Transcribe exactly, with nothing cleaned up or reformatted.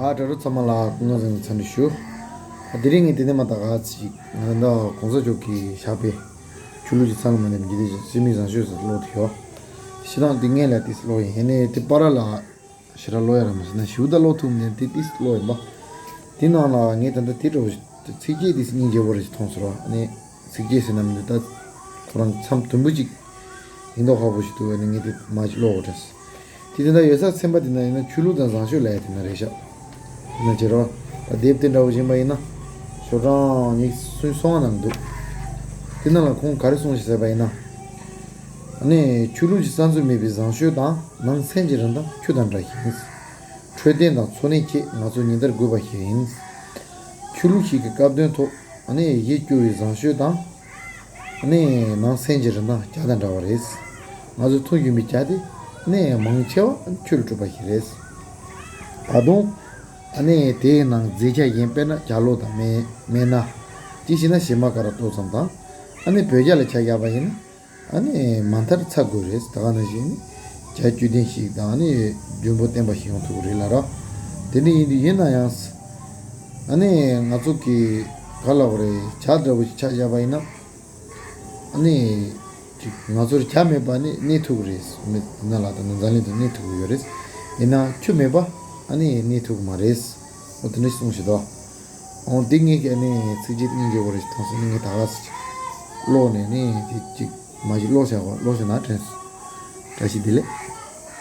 ཨ་དྲ་གྲོགས་ཚང་མ་ལ་སྐུ་ཁམས་བཟང་ཚང་འདྲི་ཞུ། ཨ་དེ་རིང་ངས་དེ་ནས་མ་ད་ག་ཅིག་ང་ད་གོང་ས་མཆོག་གིས་བཞག་པའི་ཆོས་ལུགས་ཀྱི་མཚམས་ལ་མ་ནེམ་འཇིག་རྟེན་སྤྱི་མིའི་བཟང་སྤྱོད་ཟེར་ཀློག་དེ་ཡོད། ཤི་རང་དེ་ངས་ལ་དེ་ཀློག་ཡིན་ཧེ་ནས་དེ་པ་ར་ལ་ཞེ་དྲག་ཀློག་ཡ་ར་མ་ཟེར་ན་ཞིབ་ད་ཀློག་ཐུབ་མེད་དེ་ཏིས་ཀློག་ཡིན་པ། དེ་ནང་ལ་ངས་ད་ལྟ་དེ་འདྲ་བོ་ཞིག་ཚིགས་བཅད་དེ་སྙིང་རྗེ་བོ་རེ་ཞིག་མཐོང་སོང་ར། ཨ་ནི་ཚིགས་བཅད་ཟེར་ན་མི་འདུག་ད་ཁོ་རང་མཚམས་དུམ་བུ་གཅིག་ཡིན་མདོག་ཁ་པོ་ཞིག་འདུག་ཨ་ནི་ངས་དེ་མ་ཞིག་ཀློག་དགོས་དྲན་སོང་། དེ་དེ་འདྲ་ཡོད་ས་ཚན་པ་དེ་ན་ཡིན་ན་ཆོས་ལུགས་དང་བཟང་སྤྱོད་ལ་ཡ་དེ་ན་རེད་ཤག་ཡིན་ན་བྱེད་རོགས། ད་དེབ་དེ་འདྲ་བོ་ཡིན་པ་ཡིན་ན་ཤོག་གྲངས་ཉི་ཤུ་སོང་བ་ནང་འདུག་དེ་ནང་ལ་ཁོང་ག་རེ་གསུངས་ཤིག་ཟེར་བ་ཡིན་ན། ཨ་ནི་ཆོས་ལུགས་ཀྱི་གསར་འཛུགས་མེད་པའི་བཟང་སྤྱོད་དང་ནང་སེམས་ཀྱི་རིན་ཐང་ཆུ་དང་འདྲ་ཞིང་། འཕྲོད་བསྟེན་དང་འཚོ་གནས་ཆེད་ང་ཚོ་ཉིན་ལྟར་དགོས་པ་ཞིག་ཡིན། ཆོས་ལུགས་ཤིག་གི་སྐབས་དོན་ཐོག་ཨ་ནི་གཞི་བཅོལ་བའི་བཟང་སྤྱོད་དང་ཨ་ནི་ནང་སེམས་ཀྱི་རིན་ཐང་བྱ་དང་འདྲ་བ་རེད། ང་ཚོས་འཐུང་བཞིན་པའི་བྱ་དེ་ཨ་ནི་མང་ཆེ་བ་ཆོས་ལ་གྲུབ་པ་ཞིག་རེད། ད་དུང་ཨ་ནི་དེའི་ནང་རྫས་ཆ་གཞན་དཔེར་ན་བྱ་ལོ་དང་སྨན་སྨན་སྣ། དེ་བྱས་ན་བྱེ་མ་ཀ་ར་ཏོག་ཙམ་དང་ཨ་ནི་བོད་རྒྱ་ལ་ཆ་བཞག་པ་ཡིན་ན། ཨ་ནི་མ་མཐར་ཚྭ་དགོས་རེད། ད་ག་ནང་བཞིན་ནི་བྱ་བཅུད་ལྡན་ཞིག་དང་ཨ་ནི་རྒྱུན་པོ་བརྟན་པ་ཞིག་ཡོང་ཐུབ་ཀྱི་རེད་ལ་ར། དེ་འདྲ་ཡིན་དུས་ཡིན་ན་ཡང་། ཨ་ནི་ང་ཚོ་གི་ག་ལ་བ་རེད་བྱ་འདྲ་བོ་ཞིག་ཆ་བཞག་པ་ཡིན་ན། ཨ་ནི་ཅིག་ང་ཚོར་བྱ་མེད་པ་ནི་གནས་ཐུབ་ཀྱི་རེད། མི་ན་ལ་དང་ན་འཛམ་གླིང་དུ་གནས་ཐུབ་ཀྱི་ཡོད་རེད། ཡིན་ན་ཆུ་མེད་པ་ཨ་ནི་གནས་ཐུབ་ཀྱི་མ་རེད། འོ་དེ་འདྲ་གསུངས་ཤིག་དོ། འོ་འདི་ངས་ཀྱི་ཨ་ནི་ཚིགས་བཅད་སྙིང་རྗེ་བོ་རེ་ཞིག་མཐོང་སོང་། ངས་ད་ག་ཟེར་ཀློག་ནས་ནི་དེ་གཅིག་མ་གཞི་ཀློག་བྱ་བ་ཀློག་བྱ་ན་དྲན་སོང་། བཀྲ་ཤིས་བདེ་ལེགས།